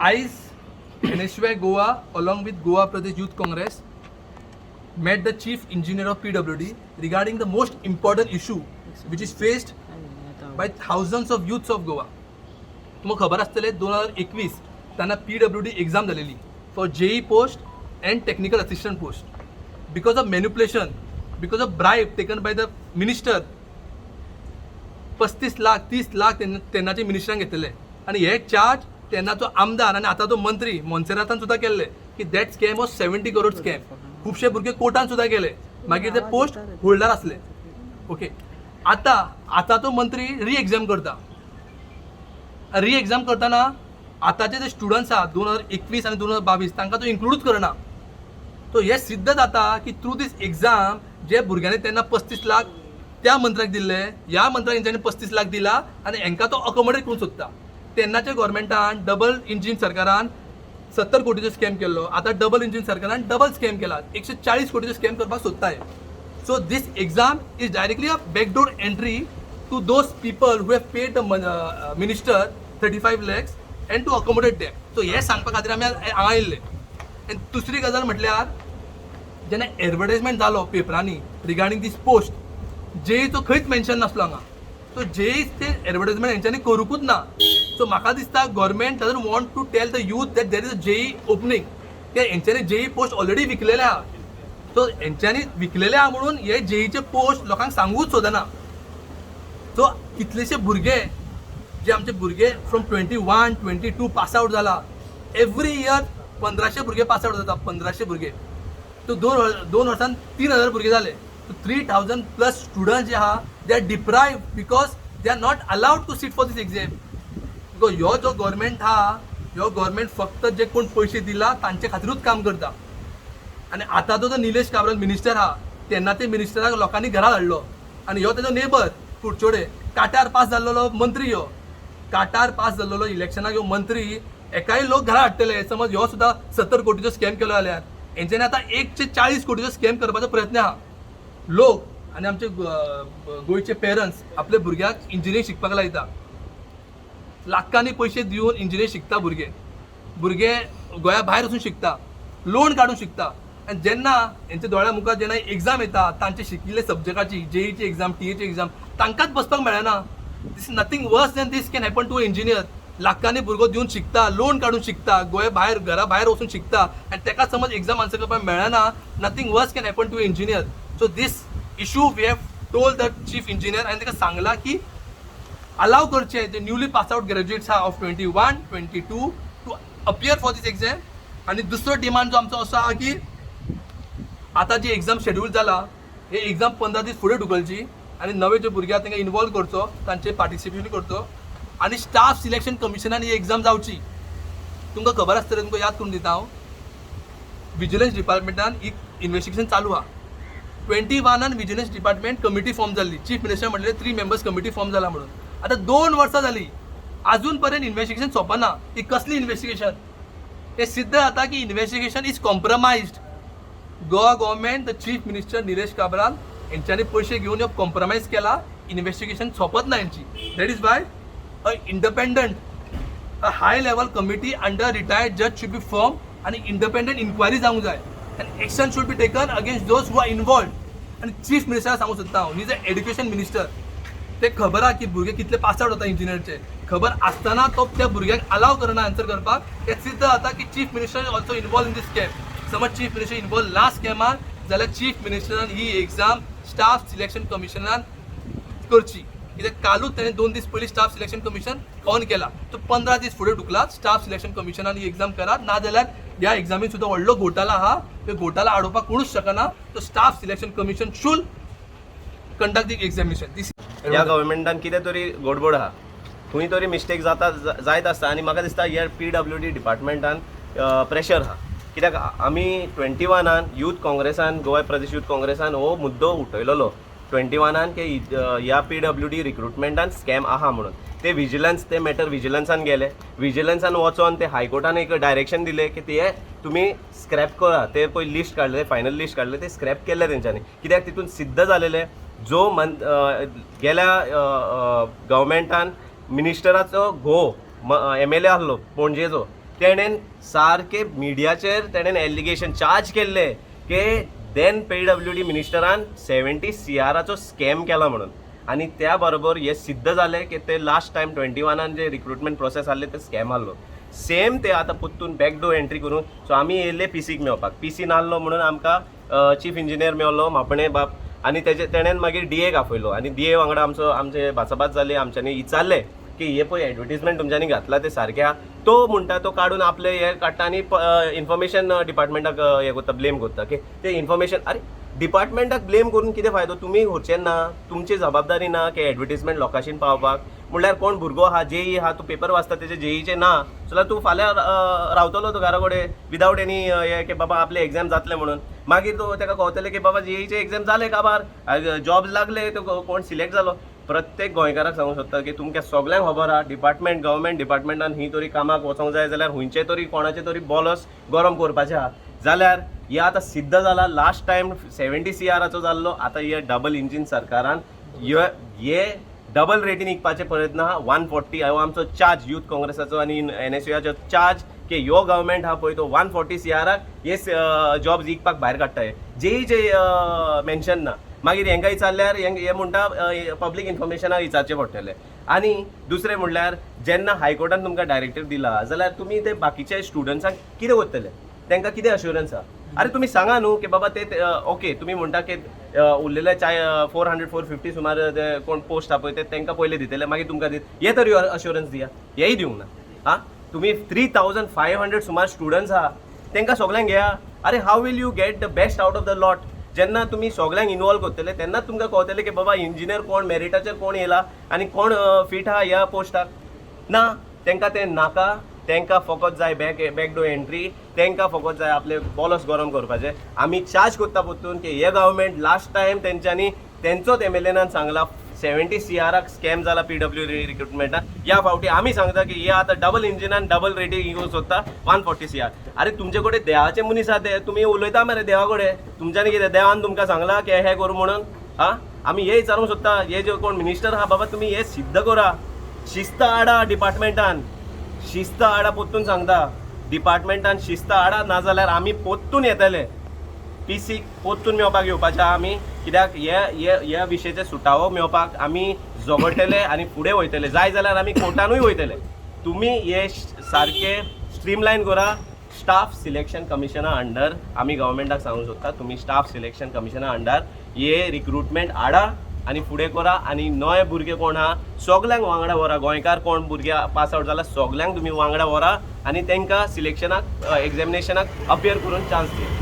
आयज NSUI Goa along with Goa Pradesh Youth Congress met the chief engineer of PWD regarding the most important issue which is faced by thousands of youths of Goa. तुमकां खबर आसतलें, 2021 तेन्ना PWD exam जालेली for JE post and technical assistant post. Because of manipulation, because of bribe taken by the minister, 35 lakh, 30 lakh तेन्नाचे मिनिस्टरान घेतलेले आनी हे charge तेन्नाचो आमदार आनी आतांचो मंत्री मोन्सेरातान सुद्दां केल्ले की that scam was 70 crore scam. खुबशे भुरगे कोर्टान सुद्दां गेले. मागीर ते पोस्ट होल्डर आसले. ओके, आतां आतांचो मंत्री री एग्जाम करता. री एग्जाम करतना आतांचे जे स्टुडंट्स आहा 2021 आनी 2022, तांकां तो इन्क्लूडूच करना. सो हे सिद्ध जाता की थ्रू दीस एग्जाम जे भुरग्यांनी तेन्ना 35 लाख त्या मंत्र्याक दिल्ले, ह्या मंत्र्याक हेंच्यांनी 35 लाख दिला आनी हेंकां तो अकोमोडेट करूंक सोदता. तेन्नाच्या गव्हर्मेंटान, डबल इंजीन सरकारान 70 कोटीचो स्कॅम केल्लो. आतां डबल इंजीन सरकारान डबल स्कॅम केला, 140 कोटीचो स्कॅम करपाक सोदताय. So this exam is directly a backdoor entry to those people who have paid the minister 35 lakhs and to accommodate them. So हें सांगपा खातीर आमी हांगा येयल्ले. आनी दुसरी गजाल म्हटल्यार, जेन्ना एडवर्टायजमेंट जालो पेपरांनी रिगार्डींग दीस पोस्ट, जेईचो खंयच मेन्शन नासलो हांगा. सो जेई ते एडवर्टायजमेंट हेंच्यांनी करूंकूच ना. सो म्हाका दिसता government doesn't want to tell the youth that there is a JE opening. ते हेंच्यांनी जेई पोस्ट ऑलरेडी विकलेले आहा. सो हेंच्यांनी विकलेले आहा म्हणून हे जेईचे पोस्ट लोकांक सांगूच सोदना. सो कितलेशे भुरगे, जे आमचे भुरगे from 21, 22 pass out जाला, एवरी इयर 1500 भुरगे पास आउट जाता, 1500 भुरगे. तो 2 वर्सान 3000 भुरगे जाले. 3000 plus student जे आहा, they are deprived because they are not allowed to sit for this exam, because ह्यो जो गव्हर्मेंट आहा, ह्यो गव्हर्मेंट फक्त जे कोण पयशे दिला तांचे खातीरूच काम करता. आनी आतां तो जो निलेश काब्राल मिनिस्टर आहा, तेन्ना ते मिनिस्टराक लोकांनी घरा धाडलो आनी ह्यो तेजो नेबर कुडचोडे काटार पास जाल्लो मंत्री, ह्यो काटार पास जाल्लो इलेक्शनाक ह्यो मंत्री, एकाय लोक घरा हाडटले. समज ह्यो सुद्दां 70 कोटीचो स्कॅम केलो जाल्यार हेंच्यांनी आतां 140 कोटीचो स्कॅम करपाचो प्रयत्न आहा. लोक आनी आमचे गोंयचे पेरंट्स आपल्या भुरग्याक इंजिनियरींग शिकपाक लायता. लाखांनी पयशे दिवन इंजिनियरींग शिकता भुरगे. भुरगे गोंया भायर वचून शिकता, लोन काडून शिकता आनी जेन्ना हेंच्या दोळ्या मुखार जेन्ना एग्जाम येता तांचे शिकिल्ले सब्जॅक्टाची, जेईची एग्जाम, टीएची एग्जाम, तांकांच बसपाक मेळना. This nothing worse than this can happen to engineer. लाखांनी भुरगो दिवन शिकता, लोन काडून शिकता, गोंया भायर, घरा भायर वचून शिकता आनी ताका समज एग्जाम आन्सर करपाक मेळना, nothing worse can happen to engineer. So this issue we have told the chief engineer आनी ताका सांगलां की अलाव करचे जे न्यूली पास आउट ग्रॅज्युएट्स आहा of 21, 22 to appear for this exam. आनी दुसरो डिमांड जो आमचो असो आहा की आतां जी एक्झाम शेड्यूल जाला, हे एक्झाम 15 दीस फुडें ढुकलची आनी नवे जे भुरगे आहा तांकां इनवॉल्व करचो, तांचे पार्टिसिपेशन करचो आनी स्टाफ सिलेक्शन कमिशनान ही एक्झाम जावची. तुमकां खबर आसतलें, तुमकां याद करून दिता हांव, विजिलन्स डिपार्टमेंटान एक इन्वेस्टिगेशन चालू आहा. 21नान विजिलन्स डिपार्टमेंट कमिटी फॉर्म जाल्ली. चीफ मिनिस्टर म्हणलें थ्री मेंबर्स कमिटी फॉर्म जाला म्हणून. आतां 2 वर्सां जाली, अजून पर्यंत इन्वेस्टिगेशन सोंपना. ही कसली इन्वेस्टिगेशन? हे सिद्ध जाता की investigation is compromised. Goa government, the chief minister Nilesh Cabral हेंच्यांनी पयशे घेवन ह्यो कॉम्प्रोमायज केला. इन्वेस्टिगेशन सोंपत ना हेंची. That is why a independent, a high level committee under retired judge should be formed आनी इंडिपेंडंट इन्क्वायरी जावंक जाय आनी action should be taken against those who are involved. आनी चीफ मिनिस्टराक सांगूंक सोदता हांव, he is a education minister. ते खबर आहा की भुरगे कितले पास आउट जाता इंजिनियरचे. खबर आसतना तो त्या भुरग्याक अलाव करना आन्सर करपाक, हे सिद्ध जाता की chief minister is also involved in this scam. समज चीफ मिनिस्टर इनवॉल्व ना स्कॅमान जाल्यार चीफ मिनिस्टरान ही एक्झाम स्टाफ सिलेक्शन कमिशनान करची, कित्याक कालूच ताणें 2 दीस पयलीं स्टाफ सिलेक्शन कमिशन ऑन केला. तो 15 दीस फुडें ढुकलात. स्टाफ सिलेक्शन कमिशनान ही एक्झाम करात, ना जाल्यार ह्या एक्झामीन सुद्दां व्हडलो घोटाळा आहा. तो घोटाळा आडोवपाक कोणूच शकना. तो staff selection commission should conduct the examination. This ह्या गव्हर्मेंटान कितें तरी गडबड आहा, खंय तरी मिस्टेक जाता, जायत आसता. आनी म्हाका दिसता ह्या पीडब्ल्यूडी डिपार्टमेंटान प्रेशर आहा, कित्याक आमी 21नान यूथ काँग्रेसान, गोवा प्रदेश यूथ काँग्रेसान हो मुद्दो उठयलेलो 21नान की ह्या पीडब्ल्यूडी रिक्रुटमेंटान स्कॅम आहा म्हणून. ते विजिलन्स, ते मॅटर विजिलन्सान गेले. विजिलन्सान वचोन ते हायकोर्टान एक डायरेक्शन दिलें की ते तुमी स्क्रॅप करा. ते पळय लिस्ट काडले, फायनल लिस्ट काडले, ते स्क्रॅप केल्ले तेंच्यांनी, कित्याक तितून सिद्ध जालेलें जो मन गेल्या गव्हर्मेंटान मिनिस्टराचो घोव एमएलए आहलो पणजेचो, तेणेन सारके मिडियाचेर तेणेन एलिगेशन चार्ज केल्ले की then PWD मिनिस्टरान 70 सीआराचो स्कॅम केला म्हणून. आनी त्या बरोबर हे सिद्ध जालें की ते लास्ट टायम 21 जे रिक्रुटमेंट प्रोसेस आहले ते स्कॅम आहलो. सेम ते आतां परतून बॅकडोर एंट्री करून. सो आमी येयल्ले पीसीक मेळपाक. पीसी नासलो म्हणून आमकां चीफ इंजिनियर मेवलो म्हापणे बाब आनी तेजे तेणेन मागीर डीएक आपयलो आनी डीए वांगडा आमचो आमचे भासाभास जाली. आमच्यांनी विचारलें की हे पळय एडवर्टीजमेंट तुमच्यांनी घातला ते सारकें आहा? तो म्हणटा, तो काडून आपले हे काडटा आनी इन्फॉर्मेशन डिपार्टमेंटाक हे करता, ब्लेम करता की ते इन्फॉर्मेशन. अरे, डिपार्टमेंटाक ब्लेम करून कितें फायदो? तुमी व्हरचे ना, तुमची जबाबदारी ना की एडवर्टीजमेंट लोकांशीन पावपाक. म्हणल्यार कोण भुरगो आहा, जेई आहा, तूं पेपर वाचता, तेजे जेईचे ना जाल्यार तूं फाल्यां रावतलो तूं घरा कडेन विदावट एनी हे की बाबा आपले एग्जाम जातले म्हणून. मागीर तो तेका कळतलें की बाबा जेईचे एग्जाम जाले काबार, जॉब लागले, तो कोण सिलेक्ट जालो. प्रत्येक गोंयकाराक सांगूंक सोदता की तुमकां सगल्यांक खबर आहा, डिपार्टमेंट, गव्हर्मेंट डिपार्टमेंटान ही तरी कामाक वचोंक जाय जाल्यार खंयचे तरी कोणाचे तरी बोलस गरम करपाचें आहा. जाल्यार हे आतां सिद्ध जाला, लास्ट टायम 70 सीआराचो जाल्लो. आतां हे डबल इंजीन सरकारान हे डबल रेटीन विकपाचे प्रयत्न आहा. 140 हो आमचो चार्ज, युथ काँग्रेसाचो आनी एनएसयूआचो चार्ज की ह्यो गव्हर्मेंट आहा पळय, तो 140 सीआराक हे जॉब्स विकपाक भायर काडटा. जेईचे मेन्शन ना. मागीर हेंकां विचारल्यार हे म्हणटा पब्लीक इन्फॉर्मेशनाक विचारचें पडटलें. आनी दुसरें म्हणल्यार, जेन्ना हायकोर्टान तुमकां डायरेक्टीव दिला जाल्यार तुमी ते बाकीचे स्टुडंट्सांक कितें करतले? तांकां कितें अश्युरन्स आहा? अरे, तुमी सांगा न्हू की बाबा ते ओके, तुमी म्हणटा की उरलेले चाय 400, 450 सुमार ते कोण पोस्ट आहा पळय, ते तांकां पयले दितले, मागीर तुमकां दित, हे तरी अश्युरन्स दिया. हेय दिवंक ना. आं, तुमी 3500 सुमार स्टुडंट्स आहा, तांकां सगल्यांक घेया. अरे, how will you get the best out of the lot? जेन्ना तुमी सगल्यांक इनवॉल्व करतले तेन्नाच तुमकां कळतलें की बाबा इंजिनियर कोण, मेरिटाचेर कोण येयला आनी कोण फीट आहा ह्या पोस्टाक. ना, तांकां तें नाका. तांकां फकत जाय बॅकडोर एंट्री. तांकां फकत जाय आपले बोलस गरम करपाचे. आमी चार्ज करता परतून की हे गव्हर्मेंट लास्ट टायम तेंच्यांनी तेंचोच एमएलएनान सांगला 70 सीआराक स्कॅम जाला पीडब्ल्यू रिक्रुटमेंटान. ह्या फावटी आमी सांगता की हे आतां डबल इंजिनान डबल रेटींग घेवंक सोदता, 140 सीआर. अरे, तुमचे कडेन देवाचे मनीस आहा ते, तुमी उलयता मरे देवा कडेन. तुमच्यांनी कितें देवान तुमकां सांगला की हें करूं म्हणून? आं, आमी हे विचारूंक सोदता, हे जे कोण मिनिस्टर आहा, बाबा तुमी हे सिद्ध करा, शिस्त हाडा डिपार्टमेंटान, शिस्त हाडा. परतून सांगता, डिपार्टमेंटान शिस्त हाडा, नाजाल्यार आमी परतून येतले. पीसीक परतून मेळपाक येवपाचे आहा आमी. कित्याक हे हे ह्या विशयाचे सुटावो मेळपाक आमी झगडटले आनी फुडें वयतले. जाय जाल्यार आमी कोर्टानूय वयतले. तुमी हे सारके स्ट्रीमलायन करा. स्टाफ सिलेक्शन कमिशना अंडर आमी गव्हर्मेंटाक सांगूंक सोदता, तुमी स्टाफ सिलेक्शन कमिशना अंडर हे रिक्रुटमेंट हाडा आनी फुडें करा आनी नवे भुरगे कोण आहा सगल्यांक वांगडा व्हरा. गोंयकार कोण भुरगे पास आवट जाला सगल्यांक तुमी वांगडा व्हरा आनी तांकां सिलेक्शनाक, एग्जामिनेशनाक अपियर करून चान्स दिया.